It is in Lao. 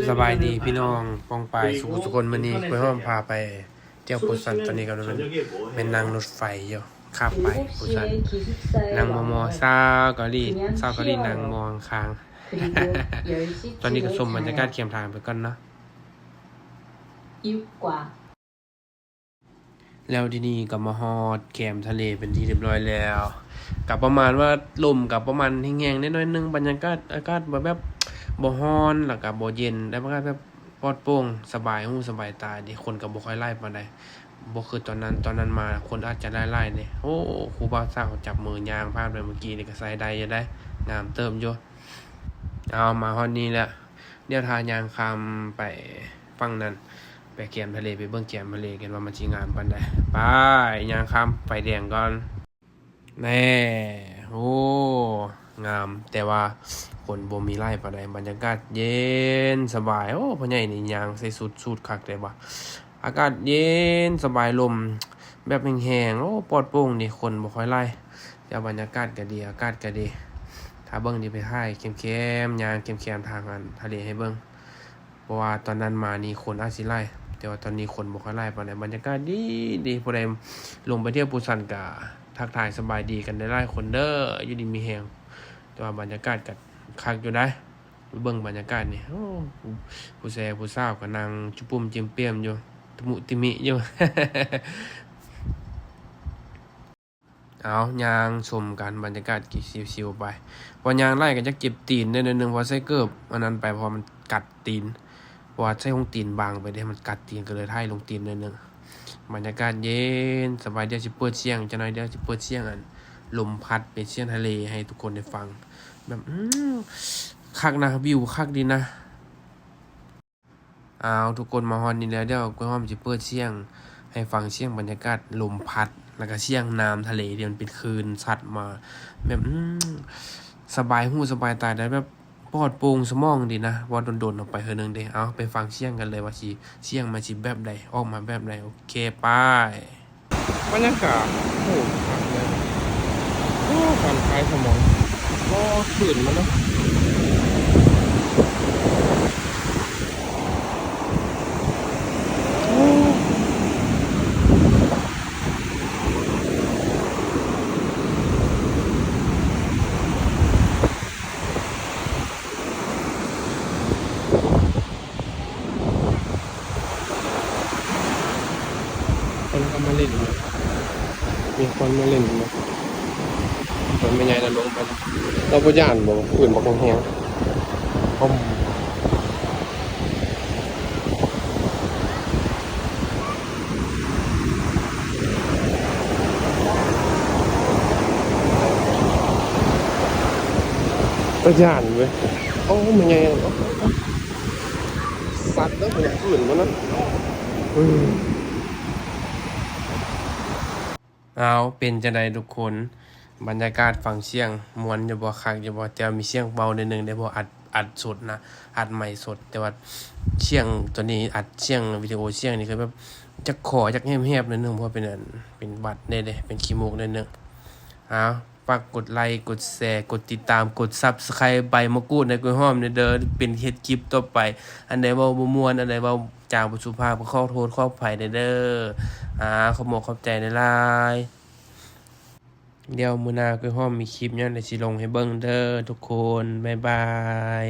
ສະບາຍດີພີ່ນ້ອງປ້ອງປາຍສູ່ທຸກຄົນ ມື້ນີ້ຂ້ອຍຮ່ວມພາໄປທ່ຽວປູຊານ. ຕອນນີ້ກຳລັງແມ່ນນັ່ງລົດໄຟຢູ່ ຂ້າມໄປປູຊານ ນັ່ງມໍ່ໆ ສາວເກົາຫຼີ ສາວເກົາຫຼີນັ່ງມໍ່ຂ້າງໆ. ຕອນນີ້ກໍຊົມບັນຍາກາດແຄມທາງໄປກ່ອນເນາະ. ແລ້ວທີນີ້ກໍມາຮອດແຄມທະເລເປັນທີ່ຮຽບຮ້ອຍແລ້ວ. ກໍປະມານວ່າລົມກໍປະມານແຮງໆ ແດ່ໜ້ອຍໜຶ່ງ, ບັນຍາກາດອາກາດບໍ່ແບບ ບໍ່ຮ້ອນ ແລ້ວກໍບໍ່ເຢັນ, ແຕ່ອາກາດແບບປອດໂປ່ງ ສະບາຍຫູສະບາຍຕາເດ. ຄົນກໍບໍ່ຄ່ອຍຫຼາຍປານໃດ ບໍ່ຄືຕອນນັ້ນ, ຕອນນັ້ນມາຄົນອາດຈະຫຼາຍໆເດ. ໂອ້ ຄູບ່າວສາວຈັບມືຍ່າງຜ່ານໄປເມື່ອກີ້ນີ້ກໍໃຊ້ໄດ້ຢູ່ເດ, ງາມເຕີບຢູ່. ເອົາ ມາຮອດນີ້ແລ້ວ ດຽວຖ້າຍ່າງຂ້າມໄປຝັ່ງນັ້ນ ໄປແຄມທະເລ ໄປເບິ່ງແຄມທະເລກັນວ່າມັນຊິງາມປານໃດ. ໄປ ຍ່າງຂ້າມໄຟແດງກ່ອນ. ແນ່ ໂອ້ ງາມ ແຕ່ວ່າຄົນບໍ່ມີຫຼາຍປານໃດ. ບັນຍາກາດເຢັນສະບາຍ. ໂອ້ ພໍ່ໃຫຍ່ນີ້ຍ່າງໃສ່ຊຸດສູດຄັກແຕ່ວ່າ ອາກາດເຢັນສະບາຍ ລົມແບບແຮງໆ. ໂອ້ ປອດໂປ່ງເດ ຄົນບໍ່ຄ່ອຍຫຼາຍ ແຕ່ບັນຍາກາດກໍດີ ອາກາດກໍດີ. ຖ້າເບິ່ງນີ້ໄປຖ່າຍແຄມໆ ຍ່າງແຄມໆ ທາງອັນທະເລໃຫ້ເບິ່ງ ເພາະວ່າຕອນນັ້ນມານີ້ຄົນອາດຊິຫຼາຍ ແຕ່ວ່າຕອນນີ້ຄົນບໍ່ຄ່ອຍຫຼາຍປານໃດ. ບັນຍາກາດດີໆ. ຜູ້ໃດລົງໄປທ່ຽວປູຊານກໍທັກທາຍສະບາຍດີກັນໄດ້ຫຼາຍຄົນເດີ ຢູ່ດີມີແຮງ. ແຕ່ວ່າບັນຍາກາດກໍຄັກຢູ່ໃດ໋. ເບິ່ງບັນຍາກາດນີ້ ໂອ້ ຜູ້ແຊຜູ້ສາວກໍນັ່ງຈຸປຸ້ມຈິ້ມປ່ຽມຢູ່ ຕະມຸຕິມິຢູ່. ເອົາ ຍ່າງຊົມກັນ ບັນຍາກາດຊິວໆໄປ. ເພາະຍ່າງຫຼາຍກໍຢາກເຈັບຕີນແດ່ໜ້ອຍໜຶ່ງ ເພາະໃສ່ເກີບອັນນັ້ນໄປ ເພາະວ່າມັນກັດຕີນ ເພາະວ່າໃສ່ຮອງຕີນບາງໄປເດ ມັນກັດຕີນ ກໍເລີຍຖ່າຍລົງຕີນໜ້ອຍໜຶ່ງ. ບັນຍາກາດເຢັນສະບາຍ. ດຽວຊິເປີດສຽງຈັກໜ້ອຍ ດຽວຊິເປີດສຽງອັນລົມພັດ ເປັນສຽງທະເລໃຫ້ທຸກຄົນໄດ້ຟັງ ແບບ ອືມ ຄັກນະ ວິວຄັກດີນະ. ອ້າວ ທຸກຄົນມາຮອດນີ້ແລ້ວ ດຽວກ້ວຍຫອມຊິເປີດສຽງໃຫ້ຟັງ ສຽງບັນຍາກາດລົມພັດ ແລ້ວກະສຽງນ້ຳທະເລທີ່ມັນເປັນຄື້ນຊັດມາ ແບບ ອືມ ສະບາຍຫູສະບາຍຕາໄດ້ ແບບປອດໂປ່ງສະໝອງດີນະ. ເວົ້າດົນໆອອກໄປເທື່ອໜຶ່ງເດ. ເອົາ ໄປຟັງສຽງກັນເລີຍວ່າຊິ ສຽງມັນຊິແບບໃດ ອອກມາແບບໃດ. ໂອເຄ ໄປ. ບັນຍາກາດ ໂອ້ ຄັກເລີຍ. ໂອ້ ຜ່ອນຄາຍສະໝອງ. ໂອ້ ຄື້ນມາເນາະ. ໂອ້ ຄົນກໍມາຫຼິ້ນເນາະ ມີຄົນມາຫຼິ້ນເນາະ. ຕົວແມ່ໃຫຍ່ລະລົງໄປ ລາວບໍ່ຢ້ານບໍ່? ຄື້ນບັກແຮງໆ ໂອ້ ຕາຢ້ານເວີຍ. ໂອ້ ແມ່ໃຫຍ່ ສັດເດີ ແມ່ໃຫຍ່ ອື່ນບໍ່ນະ. ເອົາ ເປັນຈັ່ງໃດທຸກຄົນ ບັນຍາກາດ ຟັງສຽງມ່ວນຢູ່ບໍ່ ຄັກຢູ່ບໍ່? ແຕ່ວ່າມີສຽງເວົ້າໜ້ອຍໜຶ່ງເດ້ ເພາະອັດ ອັດສົດນະ ອັດໄມສົດ. ແຕ່ວ່າສຽງຕົວນີ້ ອັດສຽງວິດີໂອ ສຽງນີ້ຄືແບບ ຈັກຂໍ ຈັກແຫບໆໜ້ອຍໜຶ່ງ ເພາະວ່າເປັນອັນ ເປັນຫວັດແດ່ເດ້ ເປັນຂີ້ມູກໜ້ອຍໜຶ່ງ. ເອົາ ຝາກກົດໄລ ກົດແຊ ກົດຕິດຕາມ ກົດຊັບສະໄຄຣບ໌ ໃບມະກູດໃຫ້ກ້ວຍຫອມແດ່ເດີ ເປັນເຮັດຄລິບຕໍ່ໄປ. ອັນໃດເວົ້າບໍ່ມ່ວນ ອັນໃດເວົ້າຈາບໍ່ສຸພາບ ກໍຂໍໂທດຂໍອະໄພແດ່ເດີ. ອາ ຂອບອົກຂອບໃຈຫຼາຍໆ. ດຽວມື້ໜ້າກ້ວຍຫອມມີຄລິບຫຍັງ ດຽວຊິລົງໃຫ້ເບິ່ງເດີທຸກຄົນ. ບາຍບາຍ.